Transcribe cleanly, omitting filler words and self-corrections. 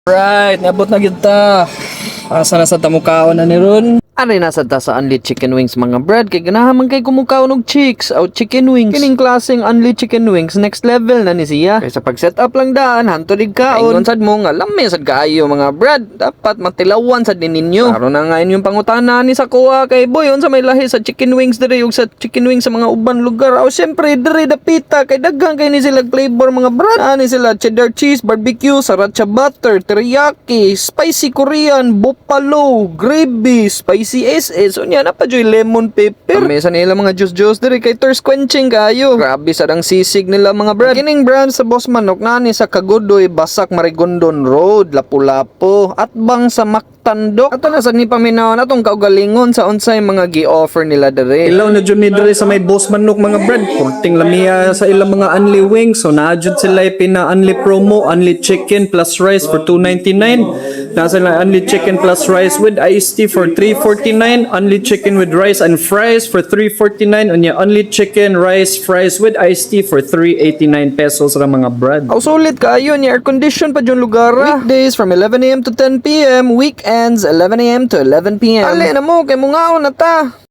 Right, niabot na gyud ta. Asa na sa ta mukaon na ni ron? Ari na sad ta sa Unli Chicken Wings, mga brad, kay ganahan man kay kumukaon og chicks o chicken wings. Kining klaseng Unli Chicken Wings, next level na ni siya. Kay sa pag set up lang daan hantod ig kaon. Ingon sad mo nga lami sad kaayo, mga brad. Dapat matilawan sad ni ninyo. Karon na nga inyong pangutana ni sa kuha kay boy, unsa may lahi sa chicken wings diri ug sa chicken wings sa mga uban lugar? Aw, syempre diri dapita kay daghan kay ni sila flavor, mga brad. Ani sila cheddar cheese, barbecue, sriracha butter, teriyaki, spicy Korean, buffalo, gravy, spicy SS. Unya na pa joy lemon pepper. Kami sa nila mga juice juice diri kay thirst quenching kayo. Grabe sa ang sisig nila, mga brad. Kining brand sa Boss Manok nani sa Kagudoy, Basak, Marigondon Road, Lapu-Lapu. Atbang sa Mactandok. Ato na sa ni paminaw atong kaugalingon sa unsay mga gi-offer nila diri. Ilaw na jud ni diri sa may Boss Manok, mga brad. Purting lamia sa ilang mga unli wings. So naa jud sila pina unli promo, unli chicken plus rice for 299. Naa sila unli chicken plus rice with iced tea for 349, unli chicken with rice and fries for 349, unya unli chicken, rice, fries with iced tea for 389 pesos ra, mga brad. Aw, sulit kaayo ni air condition pa jud lugar ah. Weekdays from 11 a.m. to 10 p.m., weekends 11 a.m. to 11 p.m. Ali na mo kay mungaon na ta.